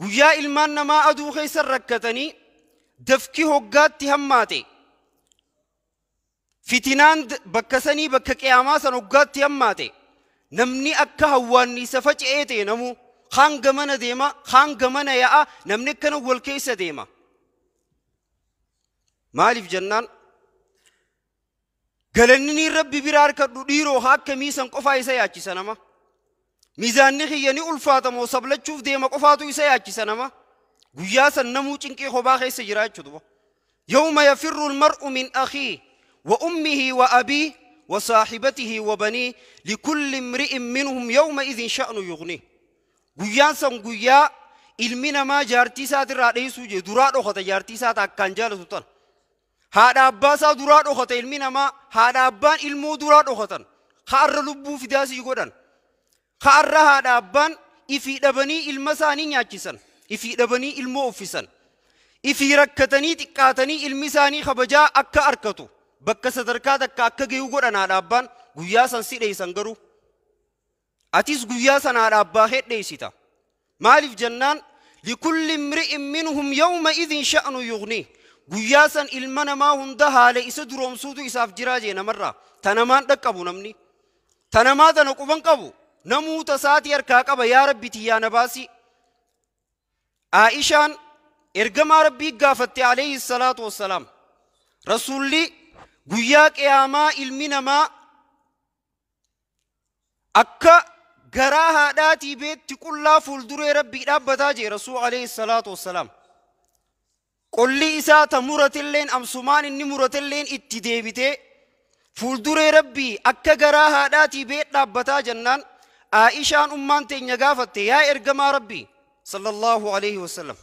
Guyyaa ilmaan namaa aduu keessa rakkatanii dafki hoggaatti hammaate. Fitinaan bakka sanii bakka qiyaamaa san hoggaatti hammaate. Namni akka hawwaannisa faca'ee ta'e namuu kaan gamana deema, kaan gamana yaa'a, namni akkana wal keessa deema. Maaliif jennaan galanni ni Rabbi bira harkadhu dhiiroo haa akkamii san qofaa isa yaachisa nama. Miizaanni kiyya ni ulfaatamoo sablachuuf deema qofaatu isa yaachisa nama. Guyyaa san namuu cinqii kophaa keessa jira jechuudha. يوم يفر المرء من أخيه وأمه وأبيه وصاحبته وبنيه لكل امرئ منهم يومئذ شأن يغنيه. Guyyaan san guyyaa ilmi namaa jaartii isaatirraa dheessuu jee duraa dhokata jaartii isaa akkaan jaalatu tan. Haadha abbaa isaa duraa dhokata ilmi namaa, haadha abbaan ilmoo duraa dhokatan. Har'a lubbuu fidaasii godhan. Har'a haadha abbaan ifii dhabanii ilma isaanii nyaachisan. Ifii dhabanii ilmoo uffisan. Ifii rakkatanii xiqqaatanii ilmi isaanii kabajaa akka arkatu. Bakka sadarkaa takka akka gayu godhan haadha abbaan guyyaa san si dheessan garuu. Atis guyyaa san haadha abbaa kee dheessita. Maaliif jennaan likulli imri'in minhum yawma idhin sha'nu yughni. Guyyaa san ilma namaa hunda haala isa duroomsuutu isaaf jiraa jee namarraa. Tanamaan dhaqqabu namni. Tanamaa tana quban qabu. Namuu tasaatii harkaa qaba yaa Rabbi tiyyaa na baasi. Aishaan ergamaa Rabbii gaafatte alayhi salaatu wassalaam. Rasuulli guyyaa qiyaamaa ilmi namaa akka garaa haadhaatii beetti qullaa fuulduree Rabbii dhaabbataa jee Rasuul alayhi salaatu wassalaam. Qolli isaa ta muratilleen amsumaan inni muratilleen itti deebitee fuulduree Rabbii akka garaa haadhaatii beet dhaabbataa jennaan Aishaan ummaan teenya gaafatte yaa ergamaa Rabbii sallallahu alayhi wasallam.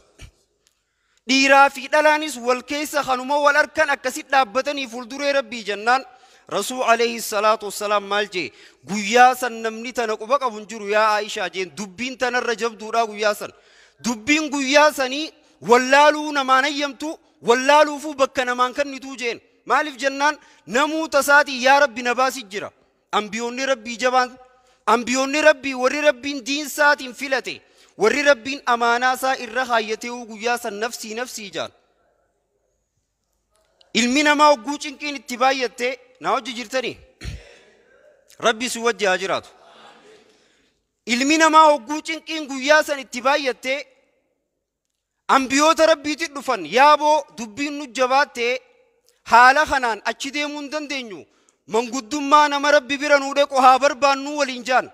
Dhiiraa fi dhalaanis wal keessa kanuma wal harkan akkasit dhaabbatanii fuulduree Rabbii jennaan Rasuul alayhi salaatu wassalaam maal jee guyyaa san namni tana quba qabu hin jiru yaa Aishaa jeen dubbiin tanarra jabduudha guyyaa san. Dubbiin guyyaa sanii wallaaluu namaan hayyamtu wallaaluufuu bakka namaan kennituu jeen. Maaliif jennaan namuu tasaatii yaa Rabbi na baasi jira. Ambiyoonni Rabbii jabaan ambiyoonni Rabbii warri Rabbiin diinsaatiin filate warri Rabbiin amaanaa isaa irra kaayyatee guyyaa san nafsii nafsii jaan. Ilmi namaa hogguu cinqiin itti baay'atte na hojii jirtanii? Rabbi si wajji haa jiraatu. Ilmi namaa hogguu cinqiin guyyaa san itti baay'atte ambiyoota Rabbiitti dhufan yaaboo dubbiin nu jabaatte haala kanaan achi deemuu hin dandeenyu manguddummaa nama Rabbi bira nuu dhequ haa barbaannuu waliin jaan.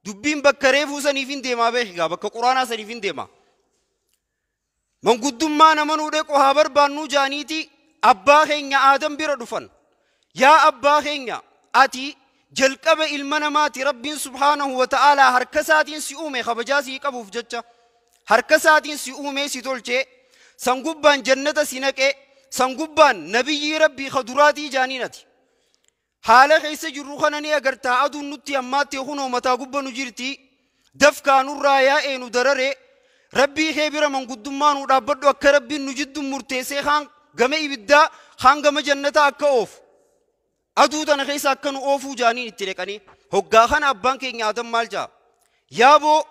Dubbiin bakka reefuu saniif hin deemaa beekigaa bakka quraanaa saniif hin deema. Manguddummaa nama nuu dhequ haa barbaannuu jaaniiti abbaa keenya Aadam bira dhufan. Yaa abbaa keenya ati jalqaba ilma namaati Rabbiin subhaanahu wa ta'aalaa harka isaatiin si uume kabajaa sii qabuuf jecha harka isaatiin si uumee si tolchee san gubbaan jannata si naqee san gubbaan nabiyyii Rabbii ka duraatii jaaniin ati. Haala keessa jirru kana ni agartaa aduun nutti hammaattee kunoo mataa gubba nu jirti dafkaa nurraa yaa'ee nu dararee Rabbii kee bira manguddummaa nu dhaabbadhu akka Rabbiin nu jiddu murteessee kaan gama ibiddaa kaan gama jannataa akka oofu. Aduu tana keessa akka nu oofuu jaaniin itti dhaqanii hoggaa kana abbaan keenya Aadam maal jaa? Yaaboo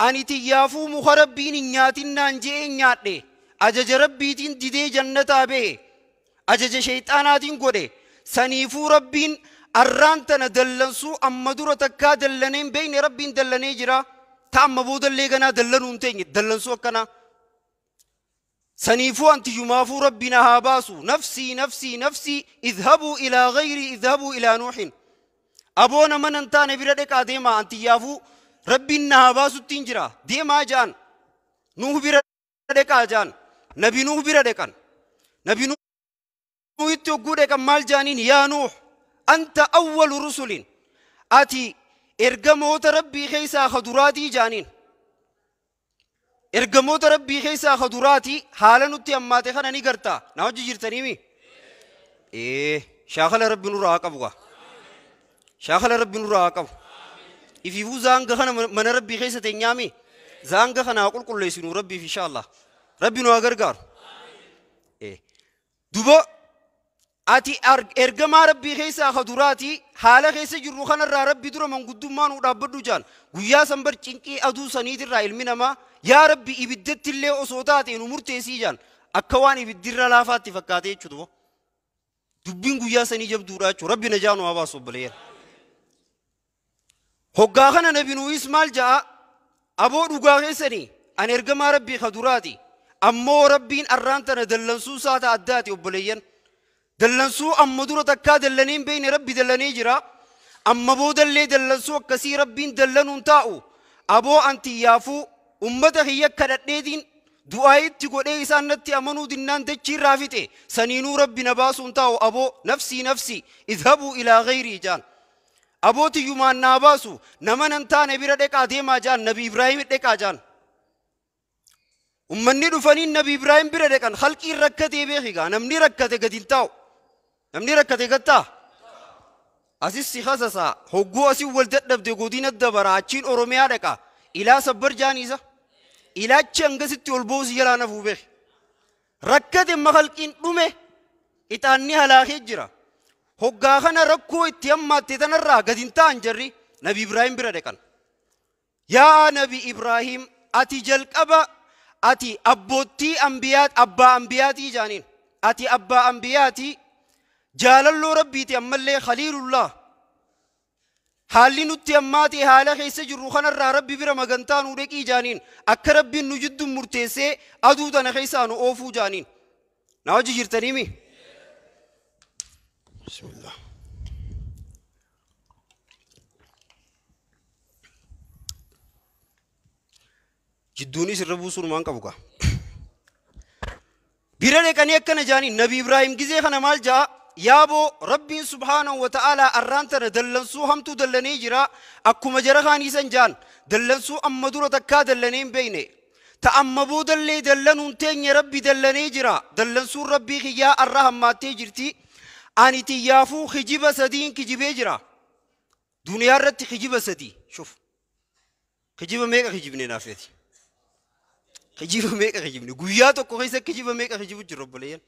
ani tiyyaafuu muka Rabbiin hin nyaatin naan je'ee nyaadhe ajaja Rabbiitiin didee jannataa bahe ajaja sheexaanaatiin godhe saniifuu Rabbiin arraan tana dallansuu amma dura takkaa dallanee hin beekne Rabbiin dallanee jira. Ta amma boodallee ganaa dallanuu hin teenye dallansuu akkanaa. Saniifuu antiyyumaafuu Rabbi na haa baasu nafsii nafsii nafsii idhabuu ilaa gayrii idhabuu ilaa nuuhin. Aboo nama nan taane bira dheqaa deemaa antiyyaafuu Rabbiin na haa baasuttiin jira deemaa ja'an. Nuuh bira dheqaa ja'an. Nabi Nuuh bira dheqan. Nabi Nuuhitti hogguu dheqan maal ja'aniin yaa Nuuh anta awwalu rusulin ati ergamoota Rabbii keessaa ka duraatii ja'aniin. Ergamoota Rabbii keessaa ka duraatii haala nutti hammaate kana ni gartaa na hojii jirtaniimi. Shaakala Rabbi nurraa haa qabu gaa. Shaakala Rabbi nurraa haa qabu. Ifiifuu zaanga kana mana Rabbii keessa teenyaami. Zaanga kana haa qulqulleessinu Rabbiif inshaallah. Rabbi nu haa gargaaru. Duba Ati ergamaa rabbii keessaa kaduraati haala keessa jirru kanarraa rabbi dura manguddummaa nuu dhaabbadhu jaan. Guyyaa san bar cinqii aduu saniitirraa ilmi namaa yaa rabbi ibiddatti illee osoo taate nu murteessii jaan. Akka waan ibiddirra laafaatti fakkaatee jechuudha. Dubbiin guyyaa sanii jabduudha jechuudha. Rabbi najaa nu haa baasu obboleeyyan. Hoggaa kana nabi Nuhis maal ja'a? Aboo dhugaa keessanii ani ergamaa rabbii kaduraati. Ammoo rabbiin arraan tana dallansuu isaa ta'a addaati obboleeyyan. Dallansuu amma dura takkaa dallanee hin beekne rabbi dallanee jira. Amma boodallee dallansuu akkasii rabbiin dallanuun taa'u. Aboo antiyyaafuu ummata kiyya kadhadheetiin du'aa itti godhee isaan natti amanuu dinnaan dachii irraa fixe. Saniinuu rabbi na baasuun taa'u aboo nafsii nafsii idhabuu ilaa gayrii jaan. Aboo tiyyumaan naa baasu nama nan taane bira dheqaa deemaa jaan nabi Ibraahim dheqaa jaan. Ummanni dhufanii nabi Ibraahim bira dheqan halqiin rakkatee beekigaa namni rakkate gadi hin taa'u. Namni rakkate gattaa? Asis si hasasaa hogguu asii wal dadhabde godina dabara achiin Oromiyaa dhaqa ilaa sabbar jaaniisa. Ilaachi hangasitti ol boosi jalaa nafuu beeki. Rakkate ma halqiin dhume ixaanni halaakee jira. Hoggaa kana rakkoo itti hammaatte tanarraa gadi hin ta'an jarri nabi Ibraahim bira dhaqan. Yaa nabi Ibraahim ati jalqaba ati abboottii ambiyaa abbaa ambiyaatii jaaniin. Ati abbaa ambiyaatii jaalalloo rabbiiti ammallee khaliilullah. Haalli nutti ammaatee haala keessa jirru kanarraa rabbi bira magantaa nuu dhaqii jaaniin. Akka rabbiin nu jidduun murteessee aduu tana keessaa nu oofuu jaaniin. Na wajji jirtaniimi? Bismillah. Jidduunis irra buusuun waan qabu gaa. Bira dhaqanii akkana jaaniin nabi Ibraahim gizee kana maal ja'a? Yaaboo rabbiin subhaanahu wa ta'aalaa arraan tana dallansuu hamtuu dallanee jira. Akkuma jara kaanii san jaan dallansuu amma dura takkaa dallanee hin beekne. Ta amma boodallee dallanuun teenye rabbi dallanee jira. Dallansuun rabbii kiyyaa arra hammaattee jirti. Ani tiyyaafuu kijiba sadiin kijibee jira. Duniyaa irratti kijiba sadii. Shuf. Kijiba meeqa kijibne naafeeti? Kijiba meeqa kijibne? Guyyaa tokko keessa kijiba meeqa kijibu jirra obboleeyyan?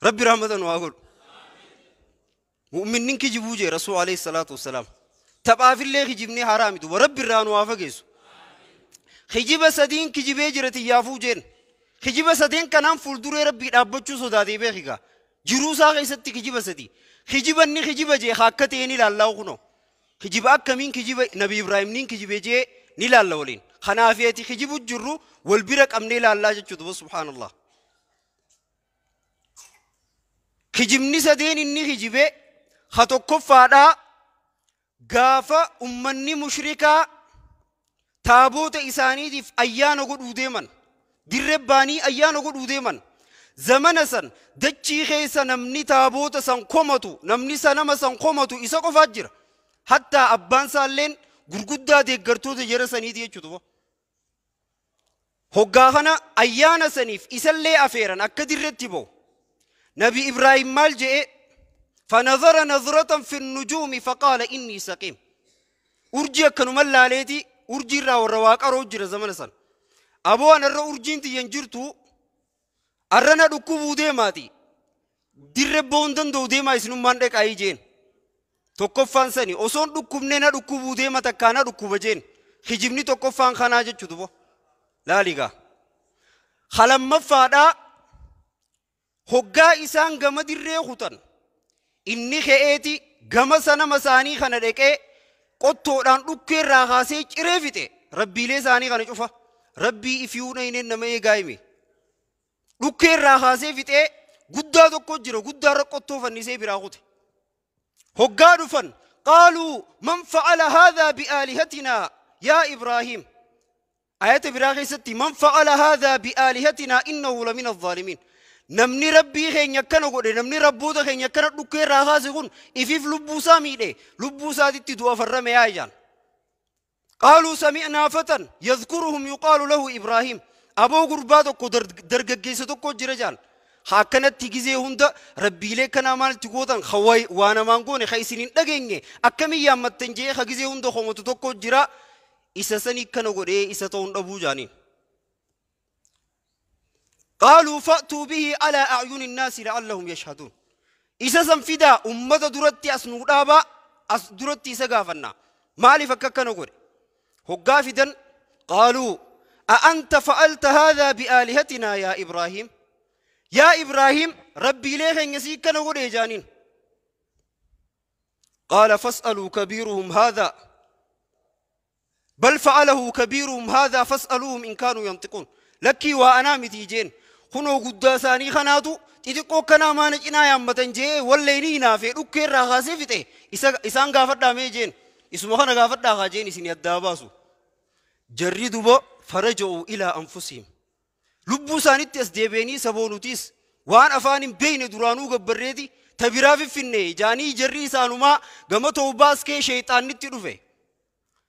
Rabbi rahmata nu haa godhu. Mu'minnin kijibuu jee Rasuul alayhi salaatu wassalaam. Taphaafillee kijibnee haraami duba rabbi irraa nu haa fageessu. Kijiba sadiin kijibee jira tiyyaafuu jeen. Kijiba sadeen kanaan fuulduree rabbii dhaabbachuu sodaatee beekigaa. Jiruu isaa keessatti kijiba sadii. Kijibanni kijiba jee akka ta'e ni ilaallaa kunoo. Kijiba akkamiin kijiba nabi Ibraahim niin kijibee jee ni ilaalla waliin. Kanaaf ati kijibu jirru wal bira qabnee ilaallaa jechuudha subhaanallah. Kijibni sadeen inni kijibee ha tokkoffaadhaa gaafa ummanni mushrikaa taaboota isaaniitiif ayyaana godhuu deeman. Dirree baanii ayyaana godhuu deeman. Zamana san dachii keessa namni taaboota san komatu namni sanama san komatu isa qofaa jira. Hattaa abbaan isaalleen gurguddaa deeggartoota jara saniiti jechuudha. Hoggaa kana ayyaana saniif isallee afeeran akka dirretti ba'u. Nabi Ibraahim maal je'e? فنظر نظرة في النجوم فقال إني سقيم. Urjii akkanuma laaleeti urjii irraa warra waaqaroo jira zamana san. Aboo an irra urjiin tiyyan jirtu arra na dhukkubuu deemaati. Dirre ba'uu danda'u deemaa isinummaan dhaqaayii jeen. Tokkoffaan sani osoon dhukkubnee na dhukkubuu deema takkaa na dhukkuba jeen. Kijibni tokkoffaan kanaa jechuutu bo. Laaligaa. Lamaffaadhaa hoggaa isaan gama dirree kutan. Inni ka'eeti gama sanama isaanii kana dhaqee qottoodhaan dhukkee irraa kaasee ciree fixe. Rabbiilee isaanii kana cufa. Rabbii ifii dhayneen nama eegaa hime. Dhukkee irraa kaasee fixee guddaa tokko jira guddaa irra qottoo fannisee biraa kute. Hoggaa dhufan qaaluu man fa'ala haadhaa bi'aalihatinaa yaa Ibraahim. Ayata biraa keessatti man fa'ala haadhaa bi'aalihatinaa innahu lamina adh-dhaalimiin. Namni rabbii keenya akkana godhe namni rabboota keenya akkana dhukkee irraa kaase kun ifiif lubbuu isaa miidhe lubbuu isaatitti du'a farrame yaa ijaan. Qaaluu sami'naa fatan yadhkuruhum yuqaalu lahu Ibraahim. Aboo gurbaa tokko dargaggeessa tokko jira jaan. Haa akkanatti gizee hunda rabbiilee kanaa maalti gootan waa namaan goone ha isin hin dhageenye akkamiin yaammattan jee ha gizee hunda homatu tokko jira isa sanii kana godhee isa ta'uun dhabuu jaaniin. قالوا فأتوا به على أعين الناس لعلهم يشهدون. Isa san fidaa ummata duratti as nuu dhaabaa as duratti isa gaafanna. Maaliif akka akkana godhe? Hoggaa fidan qaaluu a'anta fa'alta haadhaa bi'aalihatinaa yaa Ibraahim? Yaa Ibraahim rabbiilee keenya sii kana godhe jaaniin. Qaala fas'aluu kabiiruhum haadhaa بل فعله كبيرهم هذا فاسألوهم إن كانوا ينطقون. لكي وأنا متيجين خنو قد ثاني خناتو تيتقو كنا ما نجنا يا متنجي واللينينا في ركير راغاسي فيته إسان غافر دامي جين اسمه خنا غافر داغا جين إسين يداباسو جردوا بو فرجعوا إلى أنفسهم لبو ساني تسديبيني سبونوتيس وان أفاني بين درانو قبريتي تبرافي فيني جاني جري سانوما غمتو باسكي شيطان نتلوفه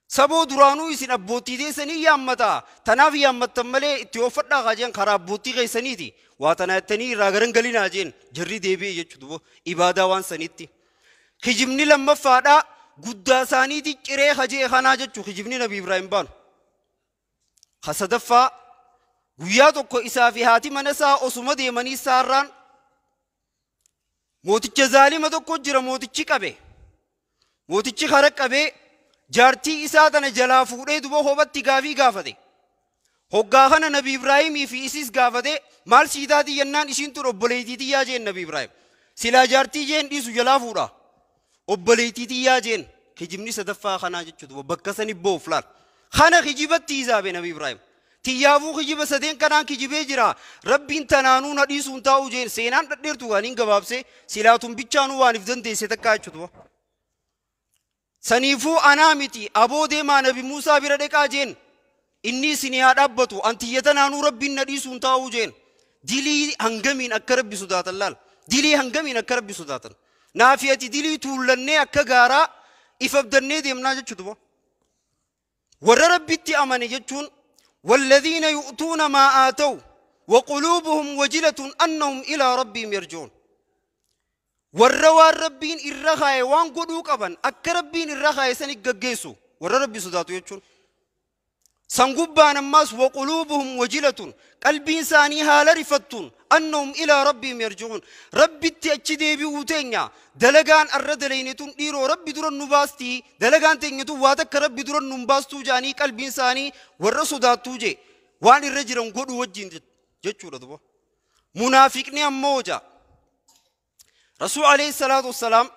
Saboo duraanuu isin abbootii teessanii yaammataa tanaaf yaammattan malee itti oofadhaa haa jeen karaa abbootii keessaniiti waa tana jettanii irraa garan galinaa jeen jarri deebi'e jechuudha ibaadaa waan sanitti. Kijibni lammaffaadhaa guddaa isaaniiti ciree hajee kanaa jechuu kijibni Nabi Ibraahim baanu. Sadaffaa guyyaa tokko isaa fi haati mana isaa osuma deemanii saarraan mooticha zaalima tokko jira mootichi qabe. Mootichi hara qabee jaartii isaa tana jalaa fuudhee duba hobatti gaafii gaafate. Hoggaa kana Nabi Ibraahimii fi isiis gaafate maal siitaatii jennaan ishiin tun obboleettii tiyyaa jeen Nabi Ibraahim. Silaa jaartii jeen dhiisu jalaa fuudha. Obboleettii tiyyaa jeen kijibni sadaffaa kanaa jechuudha bakka sani boof laal. Kana kijibatti isaabe Nabi Ibraahim. Tiyyaafuu kijiba sadeen kanaan kijibee jira. Rabbiin tanaanuu na dhiisuun taa'u jeen seenaan dhadheertu gaaniin gabaabsee silaa tun bichaanuu waan if dandeesse takkaa jechuudha. Saniifuu anaa miti aboo deemaa Nabi Muusaa bira dhaqaa jeen inni isin haa dhaabbatu antiyyata naanuu rabbiin na dhiisuun taa'uu jeen dilii hangamiin akka rabbi sodaatan laal dilii hangamiin akka rabbi sodaatan naafi ati dilii tuullannee akka gaaraa ifabdannee deemnaa jechuudha. Warra rabbitti amane jechuun والذين يؤتون ما آتوا وقلوبهم وجلة أنهم إلى ربهم يرجعون. Warra waan rabbiin irra kaaye waan godhuu qaban akka rabbiin irra kaaye sani gaggeessu warra rabbi sodaatu jechuun. San gubbaan ammaas waquluubuhum wajilatun qalbiin isaanii haala rifattuun annahum ilaa rabbihim yarji'uun rabbitti achi deebi'uu teenya dalagaan arra dalaynetun dhiiroo rabbi dura nu baastii dalagaan teenyatun waa takka rabbi dura nu baastuu jaanii qalbiin isaanii warra sodaattuu jee waan irra jiran godhuu wajjin jechuudha duba. Munaafiqni ammoo jaa رسول عليه الصلاة والسلام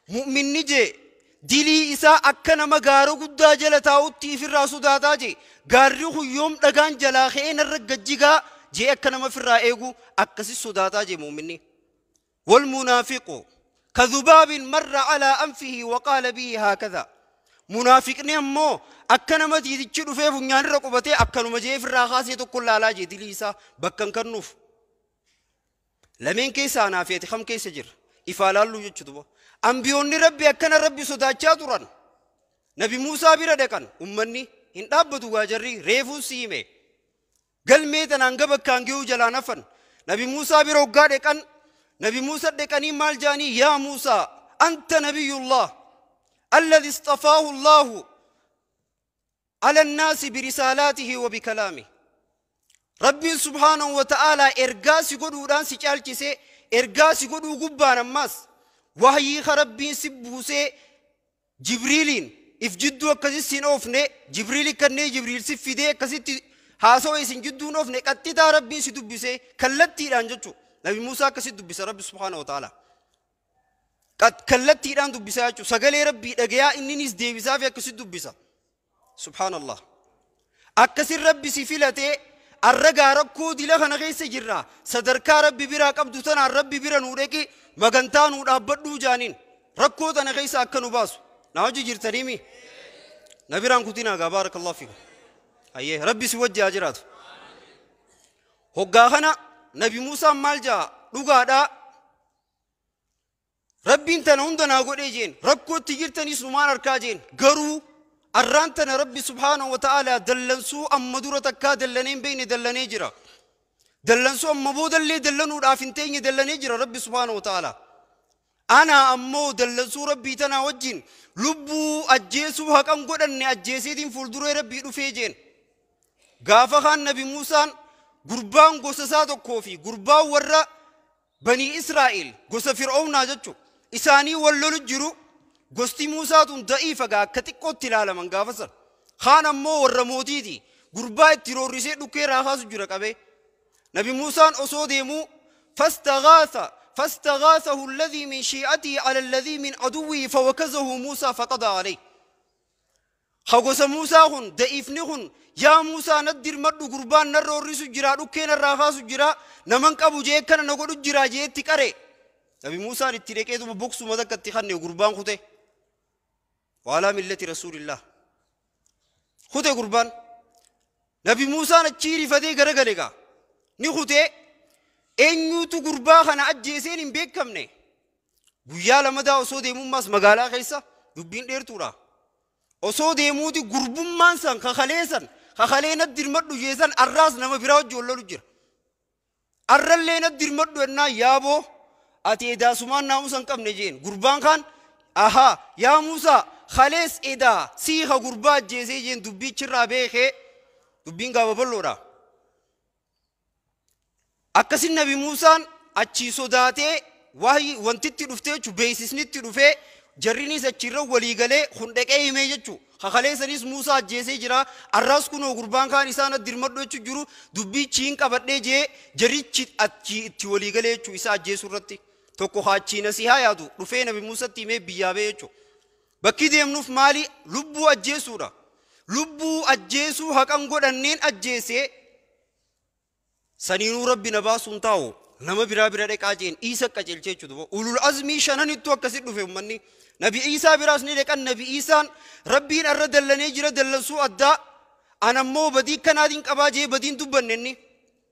مؤمن نجي دلي إسا أكنا مغارو قد جلتا أوتي في الرأس داتا جي غاريو يوم دغان جلا خين الرججيغا جي أكنا ما في الرأيغو أكسي سوداتا جي مؤمني. والمنافق كذباب مر على أنفه وقال به هكذا. منافق نمو أكنا ما تيجي تشوف في فنيان ركوبته أكنا ما جي في الرأس تقول لا جي دلي إسا بكن كنوف. Lameen keessa anaa fi ati kam keessa jirra? Ifaa laalluu jechuudha. Ambiyoonni rabbi akkana rabbi sodaachaa turan. Nabi Muusaa bira dhaqan ummanni hin dhaabbatu gaa jarri reefuun siime. Galmee tanaan gaba bakkaan ga'uu jalaan hafan. Nabi Muusaa bira hoggaa dhaqan. Nabi Muusaa dhaqanii maal jaanii yaa Muusaa anta nabiyyullah alladhi istafaahu Allahu ala annaasi birisalaatihi wa bikalaamihi. Rabbiin subhaanahu wa ta'aalaa ergaa si godhuudhaan si caalchisee ergaa si godhuu gubbaan ammaas wahyii rabbiin si buusee Jibriiliin if jidduu akkasitti hin oofne Jibriili kannee Jibriil si fidee akkasitti haasawa isin jidduu hin oofne qaxxitaa rabbiin si dubbisee kallattiidhaan jechuudha. Nabi Muusaa akkasitti dubbisa Rabbi subhaanahu wa ta'aalaa. Kallattiidhaan dubbisaa jechuudha. Sagalee Rabbii dhagayaa inninis deebisaa fi akkasitti dubbisa. Subhaanallah. Akkasin Rabbi si filatee arragaa rakkoo dila kana keessa jirra sadarkaa rabbi biraa qabdu tanaan rabbi bira nuu dhaqi magantaa nuu dhaabbadhuu jaaniin rakkoo tana keessa akka nu baasu na hojii jirtaniimi na biraan kutinaa gaa baarakallahu fiikum hayyee rabbi si wajji haa jiraatu. Hoggaa kana Nabi Muusaan maal jaa dhugaadhaa rabbiin tana hunda naa godhee jeen rakkootti jirtanis numaan harkaa jeen garuu arraan tana rabbi subhaanahu wa ta'aalaa dallansuu amma dura takkaa dallanee hin beekne dallanee jira. Dallansuu amma boodallee dallanuudhaaf hin teenye dallanee jira rabbi subhaanahu wa ta'aalaa. Ana ammoo dallansuu rabbii tanaa wajjin lubbuu ajjeesuu haqan godhanne ajjeeseetiin fuulduree rabbii dhufee jeen. Gaafa kaan Nabi Muusaan gurbaan gosa isaa tokkoo fi gurbaan warra Banii Israa'el gosa Fir'oownaa jechuudha. Isaanii wal lolu jiru. Gosti Muusaa tun da'iifa gaa akka xiqqootti ilaalaman gaafa san. Kaan ammoo warra mootiiti. Gurbaa itti roorrisee dhukkee raakaasu jira qabee. Nabi Muusaan osoo deemuu فاستغاثه الذي من شيعته على الذي من عدوه فوكزه موسى فقضى عليه. خغوس موسى هن دئيفني هن يا موسى ندير مدو قربان نروريسو جرا دكين الراخاسو جرا نمن قبو جي كان نغدو جرا جي تقري. نبي موسى نتريكيتو بوكسو مدك تخني قربان خته وعلى ملة رسول الله خته قربان. نبي موسى نتشيري فدي غرغلغا ني خته eenyutu gurbaa kana ajjeeseen hin beekamne. Guyyaa lamadaa osoo deemummaas magaalaa keessa dubbiin dheertuudha. Osoo deemuuti gurbummaan san kakaleessan kakalee natti dirmadhu jeesan arraas nama biraa wajji wal lolu jira. Arrallee natti dirmadhu ennaa yaaboo ati edaasumaan naamusa hin qabne jeen gurbaan kaan ahaa yaa Muusaa kalees edaa siiha gurbaa ajjeesee jeen dubbichirraa beekee dubbiin gaaba bal'oodha. Akkasin Nabi Muusaan achii sodaatee waa'ee wantitti dhuftee jechuun beeksisnitti dhufee jarrinis achirra walii galee hundhaqee himee jechuun kakaleessanis Muusaa ajjeesee jira. Arraas kunoo gurbaan kaan isaan dirmadhu jechuun jiru dubbichi hin qabadhee jee jarichi achii itti walii galee jechuun isa ajjeesuu irratti tokko achii nasihaa yaadu dhufee Nabi Muusatti himee biyyaa ba'e jechuun. Bakki deemnuuf maali? Lubbuu ajjeesuudha. Lubbuu ajjeesuu haqan godhanneen ajjeesee saniinuu rabbi na baasuun taa'u nama biraa bira dhaqaa jeen Iisa qajeelchee jechuudha. Ulul azmii shananittu akkasitti dhufe uummanni. Nabi Iisaa biraas ni dhaqan. Nabi Iisaan rabbiin irra dallanee jira dallansuu addaa anammoo badii kanaatiin qabaa jee badiin dubbanne inni.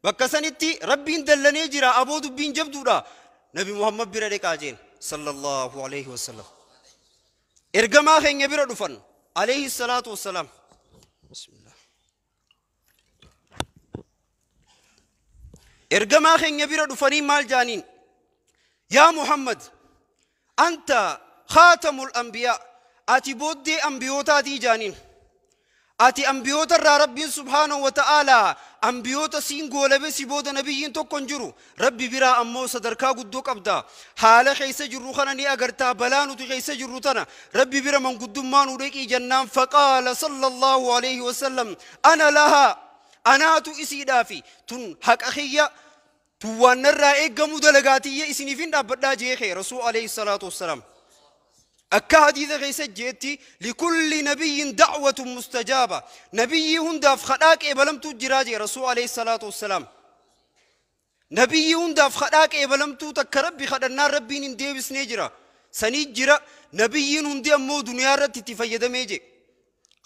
Bakka sanitti rabbiin dallanee jira aboo dubbiin jabduudha. Nabi Muhammad bira dhaqaa jeen sallallahu alayhi wasallam. Ergamaa keenya bira dhufan alayhi salaatu wassalaam. Bismillah. Ergamaa keenya bira dhufanii maal jaaniin? Yaa Muhammad anta khaatamul anbiyaa ati booddee ambiyootaatii jaaniin. Ati ambiyoota irraa rabbiin subhaanahu wa ta'aalaa ambiyoota siin goolabe si booda nabiyyiin tokko hin jiru. Rabbi biraa ammoo sadarkaa guddoo qabda. Haala keessa jirru kana ni agartaa balaa nuti keessa jirru tana rabbi bira manguddummaa nu dhaqii jennaan faqaala sallallahu alayhi wasallam ana lahaa anaatu isiidhaafi tun haqa kiyya tun waan narraa eeggamu dalagaatiyya isiniif hin dhaabbadhaa jee kee rasuul alayhi salaatu wassalaam. Akka hadiisa keessa jeetti likulli nabiyyin da'watun mustajaaba nabiyyi hundaaf kadhaa qeebalamtuu jiraa jee rasuul alayhi salaatu wassalaam. Nabiyyi hundaaf kadhaa qeebalamtuu takka rabbi kadhannaan rabbiin hin deebisnee jira sanii jira. Nabiyyiin hundi ammoo duniyaa irratti itti fayyadamee jee.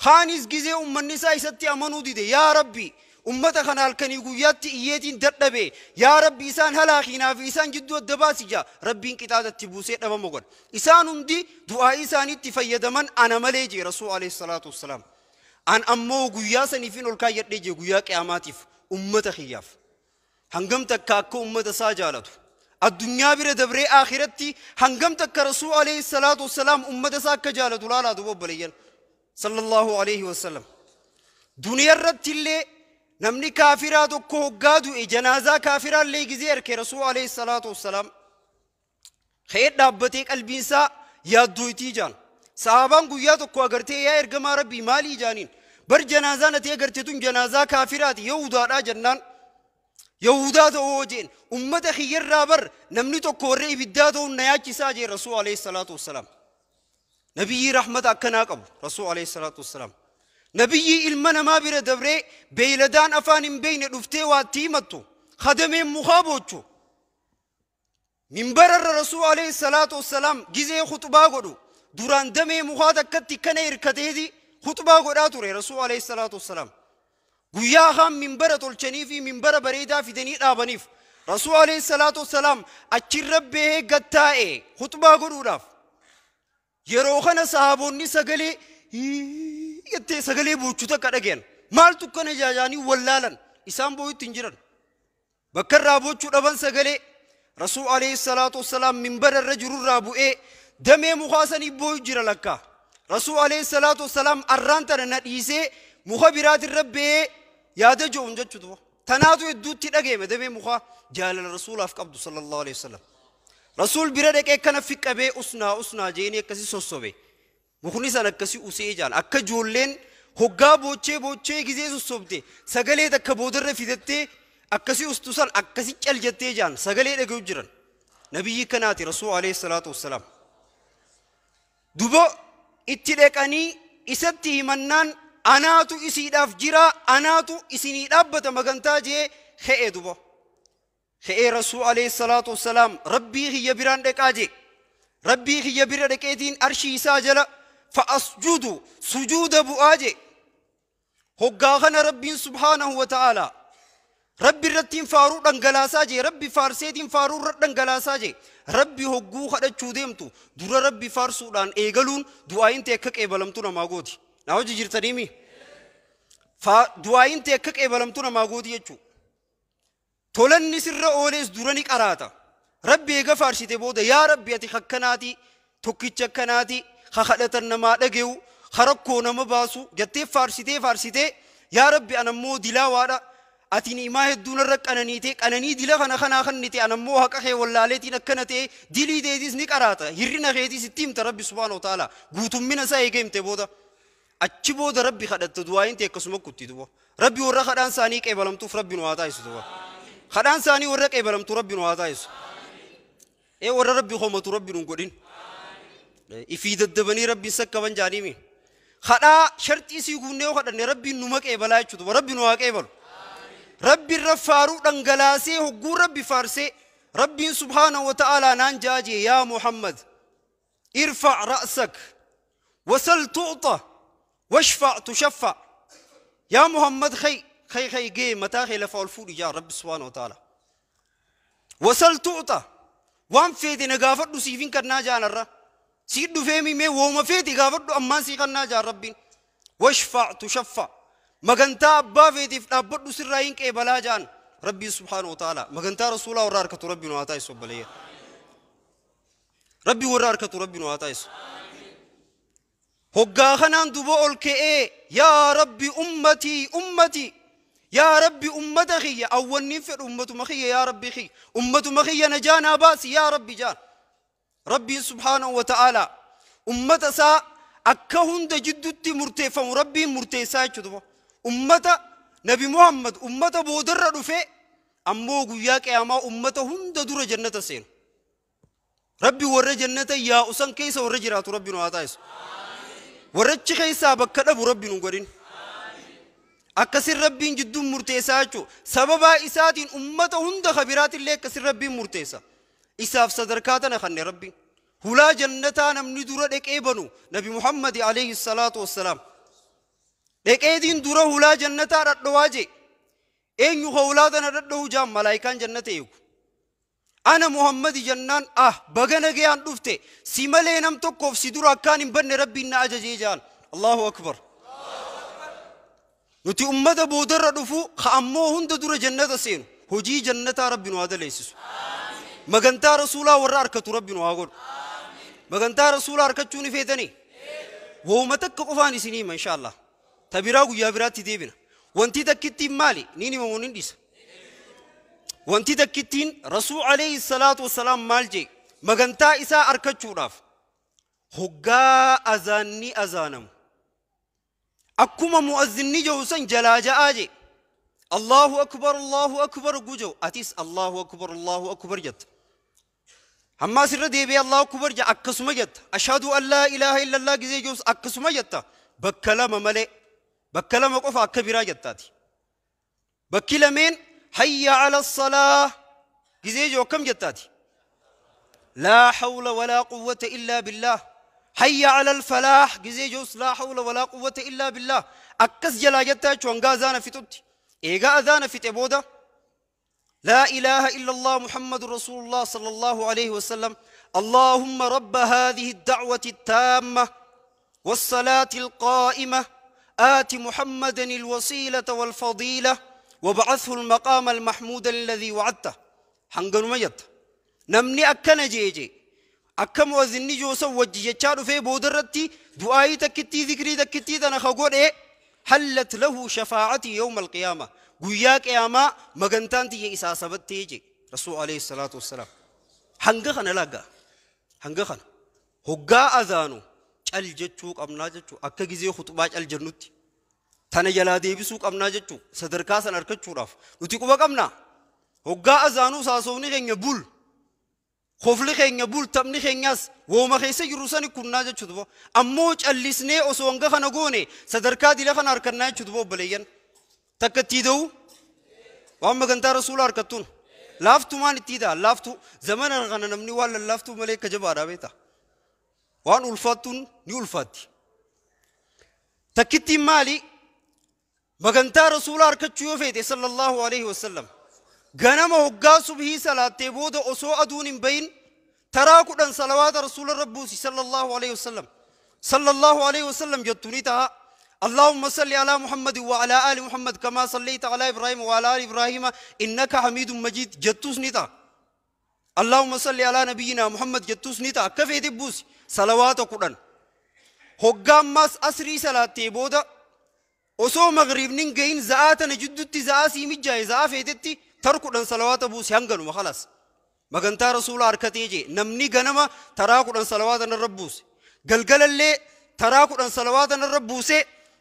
Kaanis gizee uummanni isaa isatti amanuu dide yaa rabbi ummata kana halkanii guyyaatti iyyeetiin dadhabe yaa rabbi isaan halaakiinaa fi isaan jidduu adda baasi jaa rabbiin qixaatatti buusee dhabama godha. Isaan hundi du'aa isaaniitti fayyadaman ana malee jee rasuul alayhi salaatu wassalaam. An ammoo guyyaa saniifin ol kaayyadhee jee guyyaa qiyaamaatiif ummata kiyyaaf. Hangam takka akka ummata isaa jaalatu addunyaa bira dabree akhiratti hangam takka rasuul alayhi salaatu wassalaam ummata isaa akka jaalatu laalaa duuba obboleeyyan sallallahu alayhi wasallam. Duniyaa irratti illee namni kaafiraa tokko hoggaa du'e janaazaa kaafiraa illee gizee erke rasuul alayhi salaatu wassalaam ka'ee dhaabbatee qalbiin isaa yaaddooytii jaan. Sahaabaan guyyaa tokko agartee yaa ergamaa rabbii maalii jaaniin bar janaazaan ati agarte tun janaazaa kaafiraati yahudaadhaa jennaan yahudaa ta'uu jeen ummata kiyyarraa bar namni tokko warra ibiddaa ta'uun na yaachisaa jeen rasuul alayhi salaatu wassalaam. Nabiyyi rahmata akkanaa qabu rasuul alayhi salaatu wassalaam. Nabiyyi ilma namaa bira dabree beeyladaan afaan hin beekne dhuftee waa itti himattu kadameen mukaa boochu. Minbararra rasuul alayhi salaatu wassalaam gizee khutbaa godhu duraan damee mukaa takkatti kana hirkateeti khutbaa godhaa ture rasuul alayhi salaatu wassalaam. Guyyaa kaan minbara tolchanii fi minbara bareedaa fidanii dhaabaniif rasuul alayhi salaatu wassalaam achirra bahee gattaa'e khutbaa godhuudhaaf. Yeroo kana sahaabonni sagalee jettee sagalee boochuu takka dhagayan maaltu kana jaajaanii wallaalan isaan boo'utti hin jiran bakka irraa boochuu dhaban sagalee rasuul alayhi salaatu wassalaam minbara irra jirurraa bu'ee damee mukaa sanii boo'u jira lakkaa. Rasuul alayhi salaatu wassalaam arraan tana na dhiisee muka biraatirra ba'ee yaada jo'uun jechuudha. Tanaatu hedduutti dhageeme damee mukaa jaalala rasuulaaf qabdu sallallahu alaihi wasallam. Rasuul bira dhaqee kana fiqqabee usnaa usnaa jeeni akkasii sossobe. Mukni san akkasii usee jaan akka ijoolleen hoggaa boochee boochee gizee sossobte sagalee takka boodarra fidattee akkasii ustu san akkasii cal jettee jaan sagalee dhaga'u jiran. Nabiyyi kanaati rasuul alayhi salaatu wassalaam. Duba itti dhaqanii isatti himannaan anaatu isiidhaaf jira anaatu isinii dhaabbata magantaa jee ka'ee duba. Ka'ee rasuul alayhi salaatu wassalaam rabbii kiyya biraan dhaqaa jee. Rabbii kiyya bira dhaqeetiin arshii isaa jala fa'asjudu sujuuda bu'aa jee. Hoggaa kana rabbiin subhaanahu wa ta'aalaa rabbi irrattiin faaruu dhangalaasaa jee rabbi faarseetiin faaruu irra dhangalaasaa jee rabbi hogguu kadhachuu deemtu dura rabbi faarsuudhaan eegaluun du'aayin ta'e akka qeebalamtu namaa gooti. Na hojii jirtaniimi? Du'aayin ta'e akka qeebalamtu namaa gooti jechuudha. Tolanni sirra oolees dura ni qaraata. Rabbi eega faarsite booda yaa rabbi ati akkanaati tokkicha akkanaati kadhatan namaa dhage'u rakkoo nama baasu jettee faarsitee faarsitee yaa rabbi anammoo dilaawaadha. Ati ni'imaa hedduu narra qananiite qananii dila kana kanaa kannite anammoo haqa kee wallaaleetiin akkana ta'e dilii teetis ni qaraata hirrina keetis itti himta rabbi subhaanahu wa ta'ala guutummina isaa eegee himte booda achi booda rabbi kadhatta du'aayin ta'e akkasuma kutti duba rabbi warra kadhaan isaanii qeebalamtuuf rabbi nu haa taasisu duba kadhaan isaanii warra qeebalamtu rabbi nu haa taasisu ee warra rabbi homatu rabbi nu godhin ifii daddabanii rabbiin sakkaban jaaniimi kadhaa sharxii sii guunnee yoo kadhanne rabbiin numa qeebalaa jechuudha rabbi nu haa qeebalu. Rabbi irra faaruu dhangalaasee hogguu rabbi faarsee rabbiin subhaanahu wa ta'aalaa naan jaajee yaa Muhammad irfa' ra'sak wasal tu'ta washfa' tushaffa yaa Muhammad khay khay khay gee mataa kee lafa ol fuudhi jaa rabbi subhaanahu wa ta'aalaa wasal tu'ta waan feete na gaafadhu siifin kannaa jaanarra sii dhufee mimee wooma feete gaafadhu ammaan sii kannaa jaan rabbiin washfa' tushaffa magantaa abbaa feetiif dhaabbadhu sirraa hin qeebalaa jaan rabbii subhaanahu wa ta'ala magantaa rasuulaa warra harkatu rabbi nu haa taasisu obboleeyya rabbii warra harkatu rabbi nu haa taasisu hoggaa kanaan duba ol ka'ee yaa rabbi ummatii ummatii yaa rabbi ummata kiyya awwanniin fedhu ummatuma kiyya yaa rabbi kiyya ummatuma kiyya najaa naa baasi yaa rabbi jaan rabbiin subhaanahu wa ta'ala ummata isaa akka hunda jiddutti murteeffamu rabbiin murteessaa jechuudha ummata nabi Muhammad ummata boodarra dhufe ammoo guyyaa qiyaamaa ummata hunda dura jannata seenu rabbi warra jannata yaa'u san keessa warra jiraatu rabbi nu haa taasisu warrachi keessaa bakka dhabu rabbi nu godhin akkasin rabbiin jidduun murteessaa jechuudha sababaa isaatiin ummata hunda kabiraatillee akkasin rabbiin murteessa isaaf sadarkaa tana kanne rabbiin hulaa jannataa namni dura dhaqee banu nabi Muhammad alayhi salaatu wassalaam dhaqeetiin dura hulaa jannataa dhadhowaa jee eenyu ka hulaa tana dhadhowu jaan malaayikaan jannata eegu ana Muhammadi jannaan ah baga nagayaan dhufte si malee nam tokkoof si dura akkaan hin banne rabbiin na ajajee jaan Allahu akbar nuti ummata boodarra dhufu ka ammoo hunda dura jannata seenu hojii jannataa rabbi nu haa daleessisu magantaa rasuulaa warra harkatu rabbi nu haa godhu magantaa rasuulaa harkachuu ni feetanii wooma takka qofaan isinii hima insha Allah ta biraa guyyaa biraatti deebina wanti takkittiin maali niin himamuun hin dhiisa wanti takkittiin rasuul alayhi salaatu wassalaam maal jee magantaa isaa harkachuudhaaf hoggaa azaanni azaanamu akkuma mu'azzinni jedhu san jalaa ja'aa jee Allahu akbar Allahu akbar gujau atis Allahu akbar Allahu akbar jetta hammaas irra deebi'ee Allahu akbar jedha akkasuma jetta ashhadu an laa ilaaha illallah gizee jedhus akkasuma jetta bakka lama malee bakka lama qofa akka biraa jettaati bakki lameen hayya ala salaa gizee jedhu akkam jettaati laa hawla walaa quwwata illaa billaah hayya ala alfalaah gizee jedhus laa hawla walaa quwwata illaa billaah akkas jalaa jettaa jechuun hanga azaana fixutti eegaa azaana fixe booda لا إله إلا الله محمد رسول الله صلى الله عليه وسلم اللهم رب هذه الدعوة التامة والصلاة القائمة آت محمدا الوسيلة والفضيلة وابعثه المقام المحمود الذي وعدته حنقن مجد نمني أكن جيجي أكم وزني جوسا وجي جتشارو في بودرتي دعائي تكتي ذكري تكتي تنا خقول إيه حلت له شفاعتي يوم القيامة. قويا قيامة مغنتان تي إسا سبت تيجي رسول عليه الصلاة والسلام. حنقخنا لاقا حنقخنا هقا أذانو cal jechuu qabnaa jechuu akka gizee khutbaa cal jennutti tana jalaa deebisuu qabnaa jechuu sadarkaa san argachuudhaaf nuti quba qabnaa. Hoggaa azaanuu saasofni keenya bul, kofli keenya bul, taphni keenyas wooma keessa jiru sani kunnaa jechuu duba. Ammoo callisnee osoo hanga kana goone sadarkaa dila kana harkannaa jechuu duba obboleeyyan. Takka ittii da'u waan magantaa rasuula harkattuun laaftumaan ittii ta'a laaftu zamana kana namni waan lallaaftuu malee akka jabaadhaa beektaa. Waan ulfaattuun ni ulfaatti. Takkittiin maali? Magantaa rasuula harkachuu yoo feete sallallahu alaihi wasallam ganama hoggaa subhii salaattee booda osoo aduun hin bahin taraa 10 salawaata rasuula rabbuusi sallallahu alaihi wasallam. Sallallahu alaihi wasallam jettu ni ta'a. اللهم صل على محمد وعلى آل محمد كما صليت على إبراهيم وعلى آل إبراهيم إنك حميد مجيد جتوس نتا. اللهم صل على نبينا محمد جتوس نتا. كفي تبوس صلوات قرآن. هقام ماس أسري صلاة بودا وسو مغرب نين زعاتنا جدتي زعاسي مجاي زعافيتي تركودن صلوات بوس هنگنو خلاص. مغنتا رسول أركتي جي نمني غنما تراكودن صلوات الربوس قلقل اللي تراكودن صلوات الربوس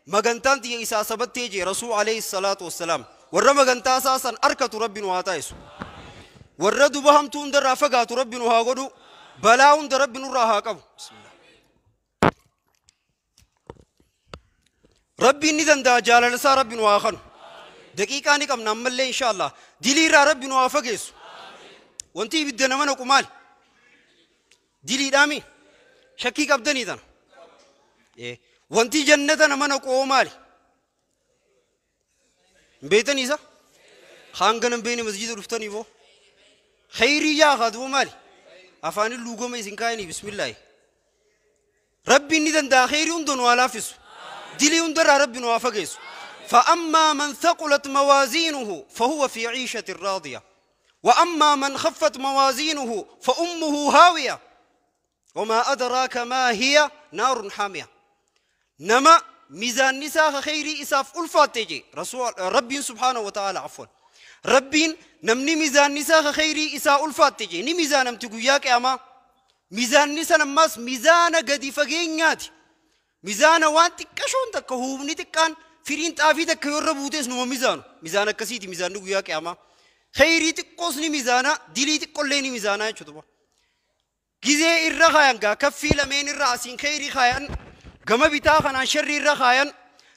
مغنتان تي إسا سبتي جي رسول عليه الصلاة والسلام. ور مغنتا أساسا أركت ربي نواتايسو ور دبهم تون در رافقات ربي نوهاغدو بلاون در ربي نراها. بسم الله. ربي ندن دا جالل سا ربي نواخن دقيقة نكم نعمل إن شاء الله دليل ربي نوافقس وانتي بدنا منو كمال دليل دامي شكيك أبدني دان إيه وانتي جنتنا منو كمال بيتني إذا خانقنا بيني مسجد رفتني بو خيري يا خدو مالي أفاني اللوجو ما يزنكايني. بسم الله. ربي ندن دا خيري وندن ولا فيسو دلي وندر ربي نوافقس. فأما من ثقلت موازينه فهو في عيشة راضية وأما من خفت موازينه فأمه هاوية وما أدراك ما هي نار حامية. نما ميزان نساء خيري إساف ألفات تجي رسول ربي سبحانه وتعالى عفوا ربي نمني ميزان نساء خيري إساء ألفات تجي ني ميزان أمتقوياك أما ميزان نساء نماس ميزان قدي فقينياتي ميزان وان تكشون تكهوبني تكان فرين تافي تكيور ربوتس نو ميزان ميزان كسيتي ميزان نقوياك أما خيري تقوسني ميزانا دلي تقوليني ميزانا شو جزء الرخاين كفي لمن الرأسين خيري خاين كما بتاخنا شر الرخاين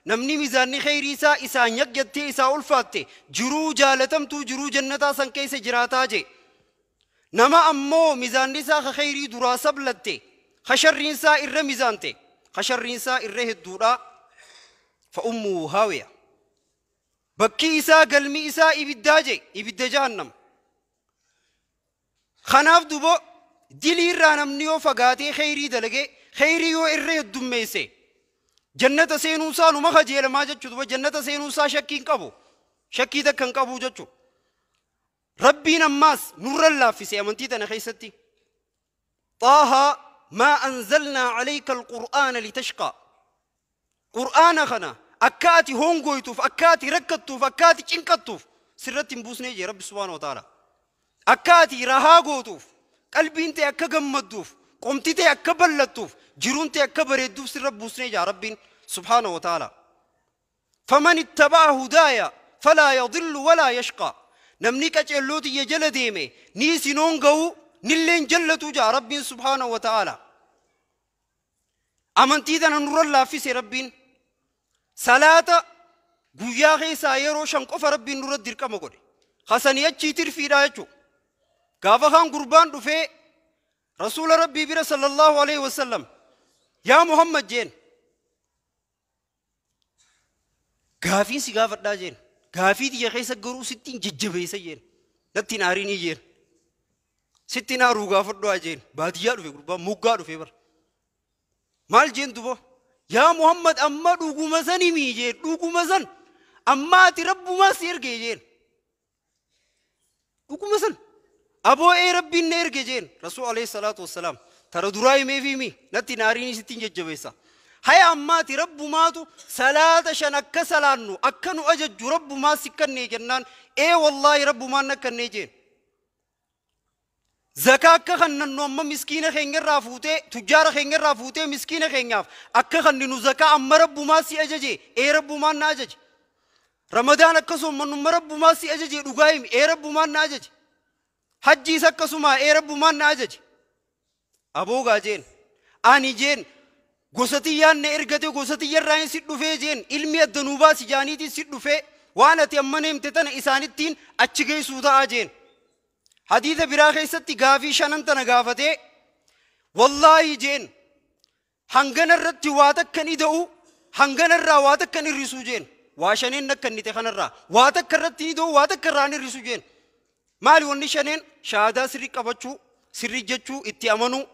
نمني ميزان خيري سا إسا يجتي إسا ألفاتي جرو جالتم تو جرو جنتا سن كيس جراتا جي نما أمو ميزان نسا خيري درا سبلتي خشر سا إر ميزانتي خشر سا إره الدورا فأمه هاوية بكي إسا قلمي إسا إبداجي إبدا جهنم خناف دوبو دلي رانم نيو فقاتي خيري دلقي خيري يو إره الدميسي جنة سينوسا نما خجيل ما جتشو دوبو جنة سينوسا شكين قبو شكي دكن قبو جتشو ربي نماس نور الله في سيامنتي تنخيستي طه ما أنزلنا عليك القرآن لتشقى قرآن خنا أكاتي هونغويتوف أكاتي ركتوف أكاتي چنكتوف سرت بوسني جي رب سبحانه وتعالى أكاتي رهاغوتوف قلبي انت أكا غمدوف قمتي تي أكا بلتوف جرون تي أكا بريدوف سرت بوسني جي رب سبحانه وتعالى. فمن اتبع هدايا فلا يضل ولا يشقى نمني كچلوتي يجل ديمي ني سينونغو نلين جلتو جا رب سبحانه وتعالى. أمنتي دنا نور الله في سي ربين صلاة گویا خیسا yeroo shan qofa rabbiin nurra dirqama godhe hasanii achii tirfiidha jechu gaafa kaan gurbaan dhufee rasuula rabbii bira sallallahu alaihi wasallam yaa Muhammad jeen gaafiin si gaafadhaa jeen gaafii tiyya keessa garuu sittiin jajjabeessa jeen nattiin aarinii jeen sittiin aaruu gaafadhaa jeen baadiyyaa dhufe gurbaan moggaa dhufe bara maal jeen duba yaa Muhammad amma dhuguma san himi jeen dhuguma san amma ati rabbumaa si erge jeen dhuguma san aboo ee rabbiin na erge jeen rasuul alayhi salaatu wassalaam tara duraa himeef himi natti naariin sittiin jajjabeessa Haya ammaati rabbumaatu salaata shan akka salaannu akka nu ajajju rabbumaa sikkannee jennaan ee wallaahi rabbumaan nakkannee jeen. Zakaa akka kannannu amma miskiina keenyarraa fuutee tujjaara keenyarraa fuutee miskiina keenyaaf akka kanninu zakaa amma rabbumaa si ajaje ee rabbumaan na ajaje. Ramadaan akka soommannu rabbumaa si ajaje dhugaa himi ee rabbumaan na ajaje. Hajjiis akkasuma ee rabbumaan na ajaje. Aboogaa jeen ani jeen gosa tiyyaan na ergate gosa tiyyarraa si dhufee jeen ilmi adda nuu baasi jaaniitiin si dhufee waan ati amma neemte tana isaanittiin achi geessuu ta'a jeen. Hadiisa biraa keessatti gaafii shanan tana gaafatee wallaahi jeen hangana irratti waa takka ni da'u hangana irraa waa takka ni hir'isuu jeen waa shaneen akka inni ta'e kanarraa waa takka irratti ni da'u waa takka irraa ni hir'isuu jeen. Maali wanni shaneen shahaadaa sirrii qabachuu sirrii jechuu itti amanuu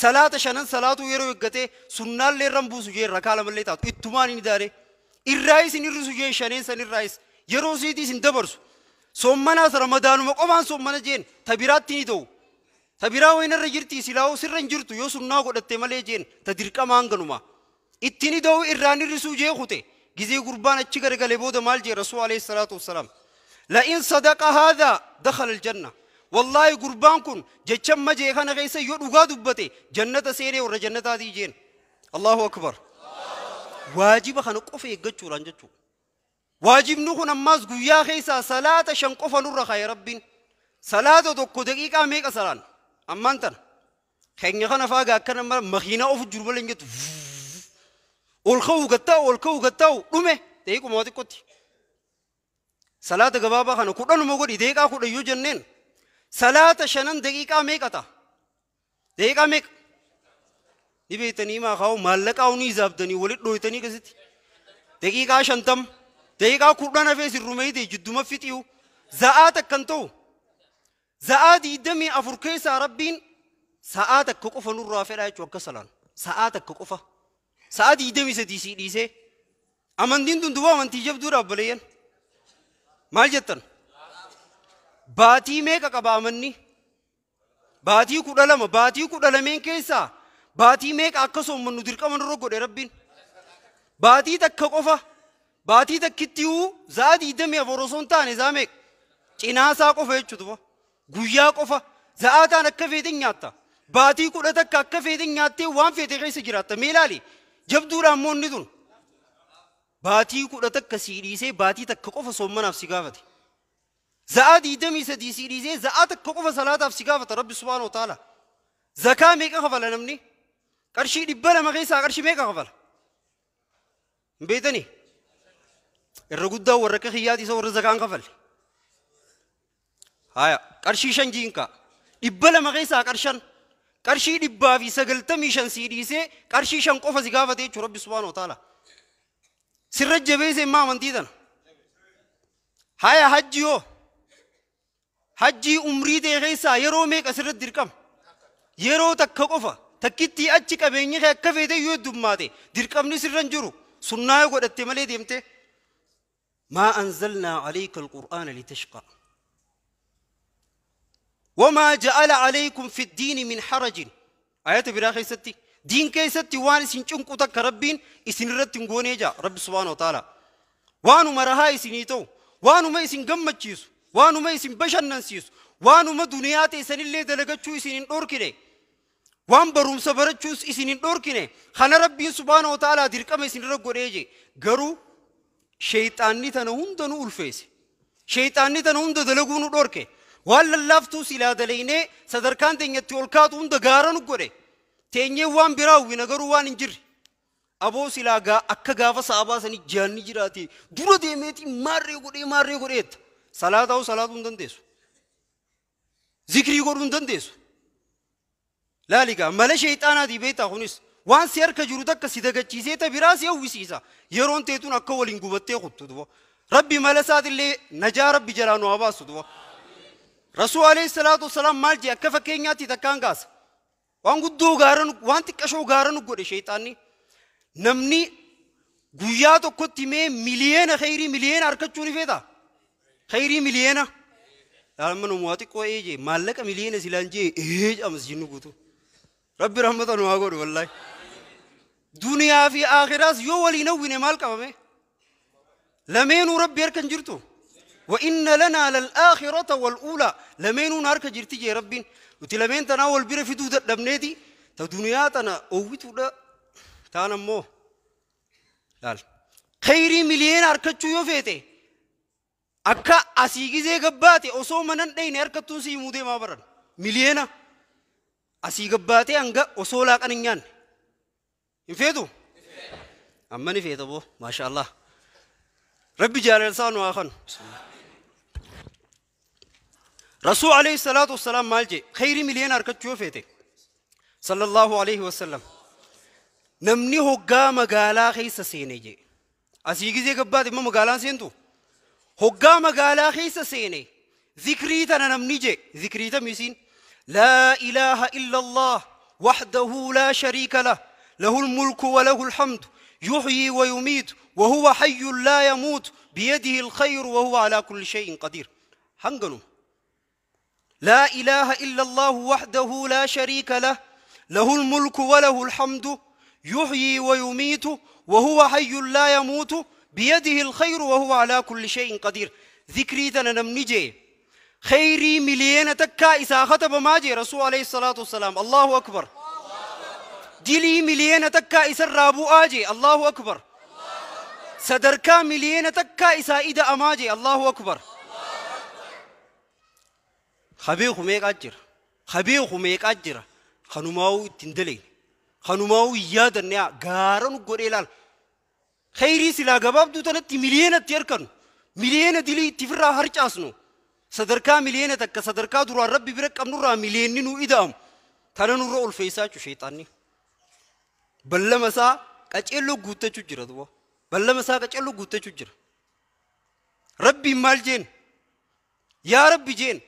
salaata shanan salaatuu yeroo eeggatee sunnaallee irraan buusu jeen rakaa lamallee taatu ittumaan ni daale irraayis hin hir'isu jeen shaneen san irraayis yeroo siitiis hin dabarsu. Soommanaas ramadaanuma qofaan soommana jeen ta biraatti ni ta'u. Ta biraa wayinarra jirti silaa'uu sirra hin jirtu yoo sunnaa godhatte malee jeen ta dirqama hanganuma. Itti ni ta'u irraan hir'isuu jee kute gizee gurbaan achi garagalee booda maal jee Rasuul alayhi salaatu wassalaam. La'in sadaqa haadhaa dakhala aljanna. Wallaahi gurbaan kun jecha majee kana keessa yoo dhugaa dubbate jannata seenee warra jannataatii jeen. Allahu akbar. Waajiba kana qofa eeggachuudhaan jechuudha. Waajibni kun ammaas guyyaa keessaa salaata shan qofa nurra kaa'e rabbiin. Salaata tokko daqiiqaa meeqa salaan? Ammaan tana. Keenya kana faagaa akkana makiinaa ofu jiru malee hin jettu. Ol ka'uu gattaa'u ol ka'uu gattaa'u dhume daqiiquma xiqqootti. Salaata gabaabaa kana kudhanuma godhi daqiiqaa kudhan yoo jenneen salaata shanan daqiiqaa meeqa ta'a? Daqiiqaa meeqa? Ni beektanii maa kaa'u maallaqaa ni hisaabdanii walitti dhooytanii akkasitti. Daqiiqaa 50. Daqiiqaa 10 hafee sirrumeeyte jidduma fixiyu za'aa takkan ta'u za'aa 24 keessaa rabbiin sa'aa takka qofa nurraa fedhaa jechuun akka salaan sa'aa takka qofa sa'aa 23 sii dhiisee amantiin tun duba amantii jabduudha obboleeyyan maal jettan baatii meeqa qaba amanni baatii 12 baatii 12 keessaa baatii meeqa akka soommannu dirqama nurra godhe rabbiin baatii takka qofa baatii takkittiyyuu za'aa 24 osoo hin taane za'aa meeqa cinaasaa qofa jechuudha guyyaa qofa za'aa taan akka feetin nyaatta baatii 11 akka feetin nyaattee waan feete keessa jiraatta mee ilaali jabduudhaan immoo inni tun baatii 11 sii dhiisee baatii takka qofa soommanaaf si gaafate za'aa 23 sii dhiisee za'aa takka qofa salaataaf si gaafata rabbi subhaanahu wa ta'ala zakaa meeqa kafala namni qarshii 200 keessaa qarshii meeqa kafala hin beektanii irra guddaa warra akka kiyyaati isa warra zakaan kafalle. Haya qarshii 5 jiinka 200 keessaa qarshan qarshii 195 sii dhiisee qarshii 5 qofa si gaafate jechuudha rabbi subhaanahu wa ta'ala. Sirra jabeesse immoo amantii tana. Haya hajji yoo hajjii umrii ta'e keessaa yeroo meeqa sirratti dirqama yeroo takka qofa takkittii achi qabeenyi kee akka feete yoo heddummaate dirqamni sirra hin jiru sunnaa yoo godhatte malee deemte. ما أنزلنا عليك القرآن لتشقى وما جعل عليكم في الدين من حرج آيات براخي ستي دين كي ستي وان سنچنكو تك ربين إسن رتن غونيجا رب سبحانه وتعالى وانو مرها إسنيتو وانو ما إسن قمتشيسو وانو ما إسن بشننسيسو وانو ما دنيات إسن اللي دلقتشو إسن دوركني وان بروم سبرتشوس إسن دوركني خنا ربين سبحانه وتعالى دركم إسن رقوريجي قرو شيطاني تنا هند نو الفيس شيطاني تنا هند دلقونو دوركي ولا لافتو سلا دلينه صدركان تنيا تولكات هند غارنو غوري تنيا وان براو وينغرو وان انجر أبو سلا غا أكا غافا صابا سني جاني جراتي دورو ديمتي ماري غوري ماري غوريت صلاة أو صلاة هندن ديسو ذكري غور هندن ديسو لا لقى ملا شيطانا دي بيتا خونس waan si harka jiru takka si dagachiisee ta biraa si hawwisiisa yeroon teetun akka waliin gubattee kuttu duba rabbi mala isaatillee najaa rabbi jalaa nu haa baasu duba Rasuul alayhi salaatu wasalaam maal jee akka fakkeenyaatti takkaan kaasa waan guddoo gaara waan xiqqashoo gaara nu godhe sheexaanni namni guyyaa tokkotti mee miliyeena khayrii miliyeena harkachuu ni feeta khayrii miliyeena laalma nu waa xiqqoo ee jee maallaqa miliyeena silaan jee ee jedhamas jinnu guutu rabbi rahmata nu haa godhu wallaahi. Duniyaa fi aakhiraas yoo waliin hawwine maal qabame? Lameenuu rabbi harka hin jirtu. Wa inna lanaa lal-aakhirata wal-uulaa lameenuu na harka jirti jee rabbiin. Nuti lameen tanaa wal bira fiduu dadhabneeti ta duniyaa tana oowwituudha taan ammoo laal. Khayrii miliyeena harkachuu yoo feete akka asii gizee gabbaate osoo manan dheyne harkattuun si himuu deemaa baran. Miliyeena asii gabbaatee hanga osoo laaqan hin nyaanne. Hin feetu? Amma ni feeta boo maasha Allah. Rabbi jaalala isaa nu haa kanu. Rasuul alayhi salaatu wassalaam maal jee? Khayrii miliyeena harkachuu yoo feete. Sallallahu alayhi wasallam. Namni hoggaa magaalaa keessa seene jee. Asii gizee gabbaate immoo magaalaan seentu? Hoggaa magaalaa keessa seene zikrii tana namni jee zikrii tamisiin laa ilaaha illallah wahdahu laa shariika lah lahul mulku wa lahul hamdu yuhyi wa yumiitu wa huwa hayyun laa yamuutu biyadihi alkhayru wa huwa alaa kulli shay'in qadiir. Hanganuma. Laa ilaaha illallah wahdahu laa shariika lah lahul mulku wa lahul hamdu yuhyi wa yumiitu wa huwa hayyun laa yamuutu biyadihi alkhayru wa huwa alaa kulli shay'in qadiir. Zikrii tana namni jee khayrii miliyeena takkaa isaa katabamaa jee Rasuul alayhi salaatu wassalaam. Allahu akbar. Dilii miliyeena takkaa isarraa bu'aa jee. Allahu akbar. Sadarkaa miliyeena takkaa isaa ida'amaa jee. Allahu akbar. Habeeku meeqaa jira? Habeeku meeqaa jira? Kanumaa'uu ittiin dalayne. Kanumaa'uu hin yaadanne gaara nu godhee ilaala. Khayrii silaa gabaabduu tanatti miliyeenatti harkanu. Miliyeena dilii itti firraa harcaasnu. Sadarkaa miliyeena takka sadarkaa duraan rabbi bira qabnurraa miliyeenni nu ida'amu. Tana nurra olfeessaa jechuudha sheexaanni. Ballama isaa qaceelloo guuttachuu jira duuba. Ballama isaa qaceelloo guuttachuu jira. Rabbiin maal jeen? Yaa Rabbi jeen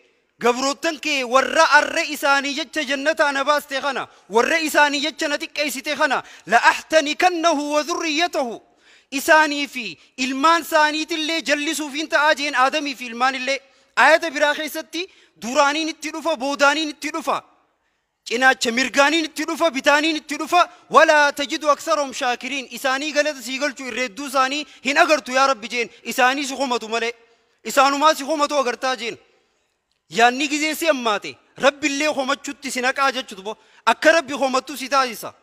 gabroottan kee warra arre isaanii jecha jannataa na baaste kana warra isaanii jecha na xiqqeessite kana la ahtanikannahu wa dhurriyyatahu isaanii fi ilmaan isaaniitillee jallisuuf hin ta'aa jeen Aadamii fi ilmaan illee ayata biraa keessatti duraaniin itti dhufa boodaaniin itti dhufa cinaacha mirgaaniin itti dhufa bitaaniin itti dhufa walaa tajidu aksarahum shaakiriin isaanii galata sii galchuu irra hedduu isaanii hin agartu yaa Rabbi jeen isaanii si komatu malee isaanumaa si komatu agartaa jeen. Yaanni gizee si ammaate Rabbillee komachutti si naqaa jechutu bo akka Rabbi komattu si taasisa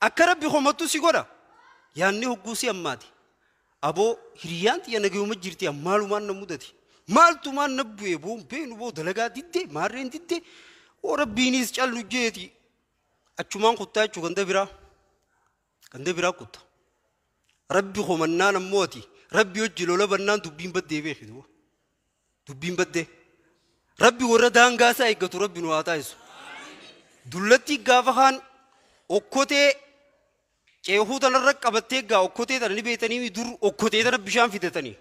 akka Rabbi komattu si godha yaanni hogguu si ammaate aboo hiriyaan xiyya nagayuma jirti ammaalumaan na mudate maaltumaan na bu'e boo beenu boo dalagaa didde maarreen didde oo Rabbiinis callu jeeti achumaan kuttaa jechuu ganda biraa kutta Rabbi komannaan ammoo ati Rabbi hojii lola bannaan dubbiin baddee beeki duuba dubbiin baddee Rabbi warra daangaa isaa eeggatu Rabbi nu haa taasisu. Dullattii gaafa kaan okkotee ceehuu tanarra qabattee gaa okkotee tana ni beektanii dur okkotee tana bishaan fidatanii.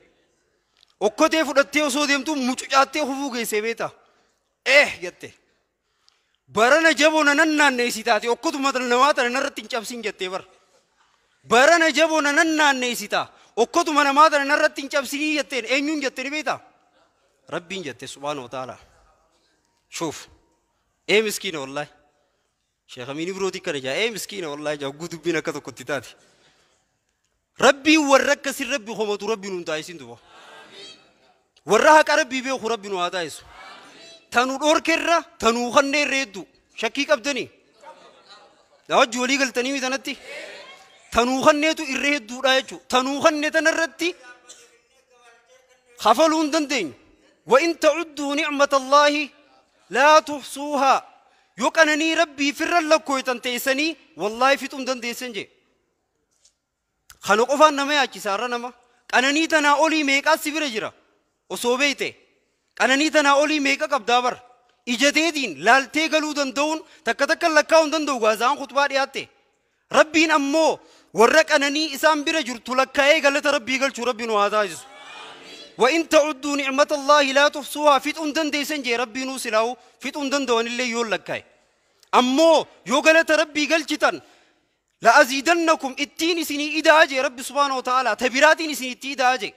Okkotee fudhattee osoo deemtu mucucaattee hufuu geessee beektaa? Jette. Barana jaboo na nannaanneessi taate okkotuma namaa tana narratti hin cabsin jettee bara. Barana jaboo na nannaanneessi taa okkotuma namaa tana narratti hin cabsinii jetteen eenyuun jette ni beektaa? Rabbiin jette subhaanahu wa ta'ala. Shuuf. Miskiina wallaahi. Sheekh Amiin Ibrooti kana jaa miskiina wallaahi jaa dubbiin akka tokkotti taate. Rabbiin warra akkasii Rabbi homatu Rabbi nuun taasisin duba. Warra haqa Rabbii beeku Rabbi nu haa taasisu. Tanuu dhoorkerra tanuu kanneen reeddu shakkii qabdanii. Wajji walii galtanii mitanatti. Tanuu kanneetu irra hedduudha jechuudha. Tanuu kannee tanarratti kafaluu hin dandeenyu. وإن تعدوا نعمة الله لا تحصوها يقنني ربي فر لكو تنتيسني والله فتم دنديسن جي خنو قفان نما ياچي سارا نما قنني تنا اولي ميقا سبر جرا osoo beeyte qananii tanaa olii meeqa qabdaa bar ijateetiin laaltee galuu danda'uun takka takka lakkaa'uu hin danda'u gaazaan khutbaa dhiyaatte rabbiin ammoo warra qananii isaan bira jirtu lakkaa'ee galata rabbii galchuu rabbiin waa taasisu. وإن تعدوا نعمة الله لا تحصوها فتن دنديسن جي ربي نو سلاو فتن دندون اللي يول لكاي أمو يو غلط ربي قلچتن لأزيدنكم اتين سني إداجي ربي سبحانه وتعالى تبراتين سني إداجي